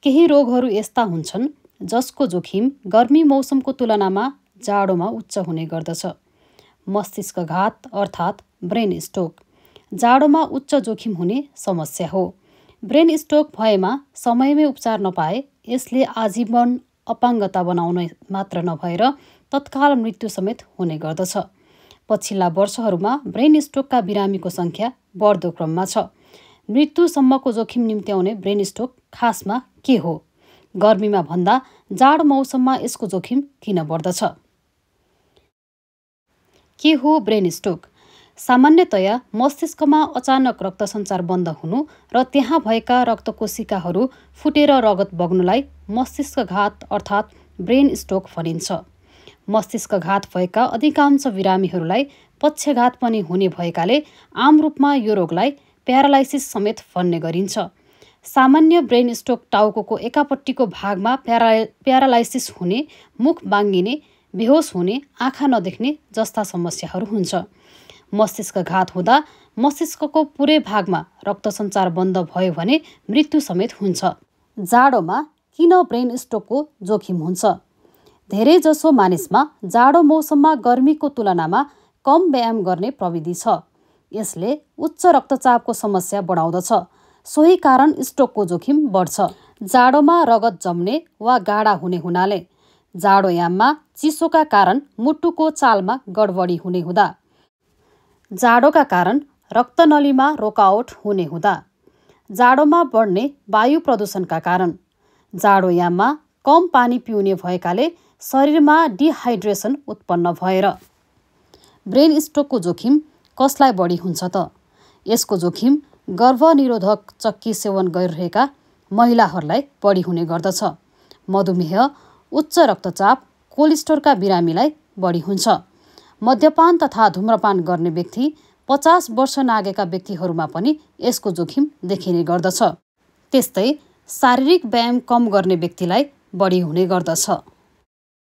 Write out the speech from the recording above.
केही रोगहरू यस्ता हुन्छन् जसको जोखिम गर्मी मौसमको तुलनामा जाडोमा उच्च हुने गर्दछ। मस्तिष्कघात अर्थात् ब्रेन स्ट्रोक जाडोमा उच्च जोखिम हुने समस्या हो। ब्रेन स्ट्रोक भएमा समयमै उपचार नपाए यसले आजीवन अपाङ्गता बनाउने मात्र नभएर तत्काल मृत्यु समेत हुने गर्दछ। पछिल्ला वर्षहरूमा ब्रेन स्ट्रोकका बिरामीको सङ्ख्या बढ्दो क्रममा छ। मृत्युसम्मको जोखिम निम्त्याउने ब्रेन स्ट्रोक खासमा के हो? गर्मीमा भन्दा जाडो मौसममा यसको जोखिम किन बढ्दछ? के हो ब्रेन स्ट्रोक? सामान्यतया मस्तिष्कमा अचानक रक्त सञ्चार बन्द हुनु र त्यहाँ भएका रक्तकोशिकाहरू फुटेर रगत बग्नुलाई मस्तिष्कघात अर्थात् ब्रेन स्ट्रोक भनिन्छ। मस्तिष्कघात भएका अधिकांश बिरामीहरूलाई पक्षघात पनि हुने भएकाले आम रूपमा यो रोगलाई प्यारालाइसिस समेत भन्ने गरिन्छ। सामान्य ब्रेन स्ट्रोक टाउकोको एकापट्टिको भागमा प्यारालाइसिस हुने, मुख बाङ्गिने, बेहोस हुने, आँखा नदेख्ने जस्ता समस्याहरू हुन्छ। मस्तिष्कघात हुँदा मस्तिष्कको पुरै भागमा रक्त सञ्चार बन्द भयो भने मृत्यु समेत हुन्छ। जाडोमा किन ब्रेन स्ट्रोकको जोखिम हुन्छ? धेरैजसो मानिसमा जाडो मौसममा गर्मीको तुलनामा कम व्यायाम गर्ने प्रविधि छ। यसले उच्च रक्तचापको समस्या बढाउँदछ। सोही कारण स्ट्रोकको जोखिम बढ्छ। जाडोमा रगत जम्ने वा गाढा हुने हुनाले, जाडोयाममा चिसोका कारण मुटुको चालमा गडबडी हुने हुँदा, जाडोका कारण रक्तनलीमा रोकावट हुने हुँदा, जाडोमा बढ्ने वायु प्रदूषणका कारण, जाडोयाममा कम पानी पिउने भएकाले शरीरमा डिहाइड्रेसन उत्पन्न भएर। ब्रेन स्ट्रोकको जोखिम कसलाई बढी हुन्छ त? यसको जोखिम गर्भनिरोधक चक्की सेवन गरिरहेका महिलाहरूलाई बढी हुने गर्दछ। मधुमेह, उच्च रक्तचाप, कोलेस्ट्रोलका बिरामीलाई बढी हुन्छ। मद्यपान तथा धूम्रपान गर्ने व्यक्ति, 50 वर्ष नागेका व्यक्तिहरूमा पनि यसको जोखिम देखिने गर्दछ। त्यस्तै शारीरिक व्यायाम कम गर्ने व्यक्तिलाई बढी हुने गर्दछ।